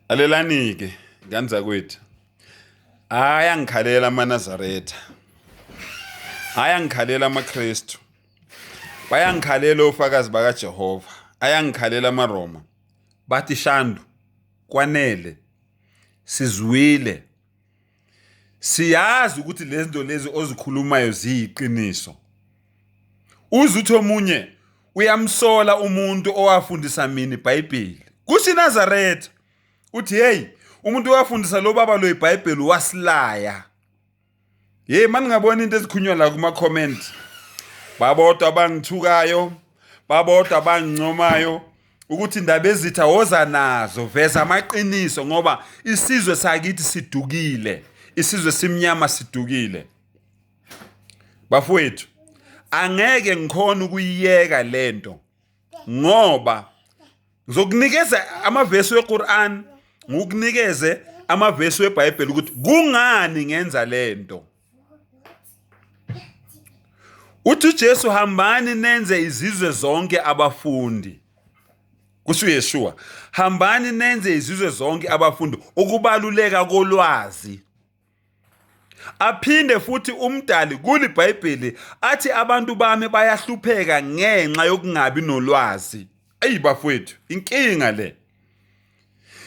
Lalelani-ke ngane zakwethu, ayangikhalela amaNazaretha, ayangikhalela amaKristu, bayangikhalela ofakazi bakaJehova, ayangikhalela amaRoma. Bathi Shandu, kwanele, sizwile, siyazi ukuthi lezi zinto lezi ozikhulumayo ziyiqiniso. Uze uthi omunye uyamsola umuntu owafundisa mina iBhayibheli. Kusho iNazaretha. Uthi hey, umuntu owafundisa lo baba lo iBhayibheli wasilaya. Hey, maningabona into ezikhulunywa la kuma comment. Babodwa abangithukayo, babodwa abangincomayo ukuthi indaba ezitha woza nazo, veza amaqiniso ngoba isizwe sakithi sidukile. Isizwe simnyama sidukile. Bafowethu, angeke ngikhona ukuyiyeka lento ngoba ngizokunikeza amavesi weQuran, ngikunikeze amavesi weBhayibheli ukuthi kungani ngenza lento. Uthi uJesu hambani nenze izizwe zonke abafundi. Kusho uYeshua, hambani nenze izizwe zonke abafundi, ukubaluleka kolwazi. Aphinde futhi umdali kulibhayibheli athi abantu bami bayahlupheka ngenxa yokungabi nolwazi. Eyi bafowethu, inkinga le.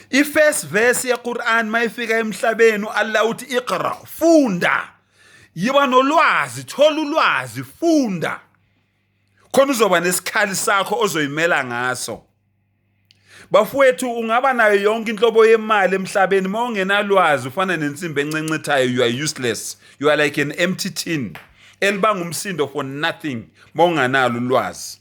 I-first verse yeQuran mayifika emhlabeni uAllah uthi iqra, funda. Yiba nolwazi, thola ulwazi, funda. Khona uzoba nesikhali sakho ozoyimela ngaso. Bafowethu ungaba nayo yonke inhlobo yemali emhlabeni uma ungenalwazi ufana nensimbi encencethayo, you are useless, you are like an empty tin elibanga umsindo for nothing uma unganalo ulwazi.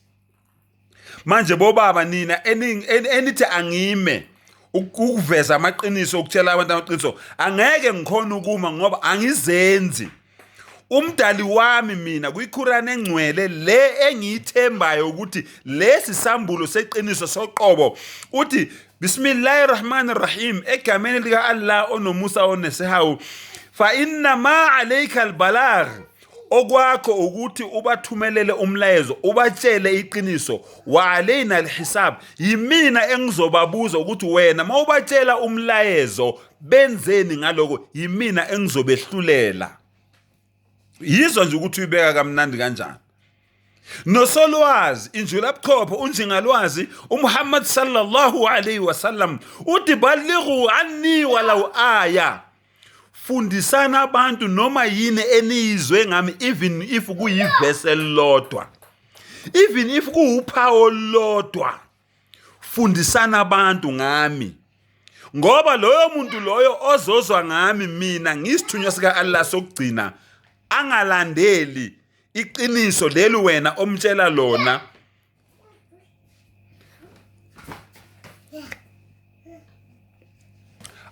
Manje bobaba nina enithi angime ukuveza amaqiniso, ukutshela abantu amaqiniso, angeke ngikhona ukuma ngoba angizenzi. Umdali wami mina kwiQuran engcwele le engiyithembayo ukuthi lesi sambulo seqiniso soqobo uthi Bismillahir Rahmanir Rahim, egameni lika Allah onomusa onesihawu, fa inna ma alayka albalagh, okwakho ukuthi ubathumelele umlayezo ubatshele iqiniso, wa alayna alhisab, yimina engizobabuza ukuthi wena mawubatshela umlayezo benzeni ngaloko, yimina engizobehlulela. Yizwa nje ukuthi uyibeka kamnandi kanjani. Nosolwazi injulabuchopho unjingalwazi uMuhammad sallallahu alayhi wasallam uthi balighu anni walau aya, fundisana abantu noma yini eniyizwe ngami, even if kuyivesi elilodwa, even if kuwuphawu olulodwa, fundisana abantu ngami, ngoba loyo muntu loyo ozozwa ngami mina ngisithunywa sika Allah sokugcina angalandeli iqiniso leli wena omtshela lona,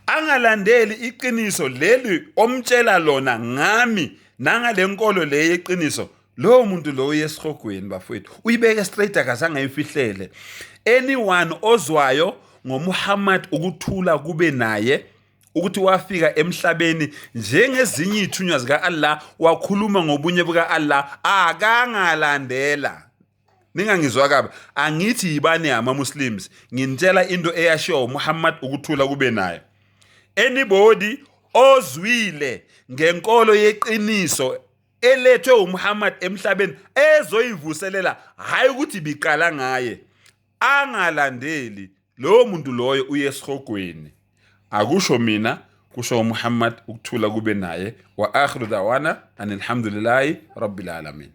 angalandeli iqiniso leli omtshela lona ngami nangale nkolo le yeqiniso, lowo muntu lowo uyesihogweni. Bafowethu, uyibeke straight, akazange ayifihlele. Anyone ozwayo ngoMuhammad, ukuthula kube naye, ukuthi wafika emhlabeni njengezinye izithunywa zika-Allah, wakhuluma ngobunye buka-Allah, akangalandela. Ningangizwa kabi, angithi yibani ama-Muslims, nginitshela into eyashiwo uMuhammad, ukuthula kube naye. Anybody ozwile ngenkolo yeqiniso elethwe uMuhammad emhlabeni ezoyivuselela, hhayi ukuthi ibiqala ngaye, angalandeli, lowo muntu loyo uye esihogweni. Akusho mina, kusho uMuhammad, ukuthula kube naye. Wa akhiru dawana anilhamdulillahi rabbil alamin.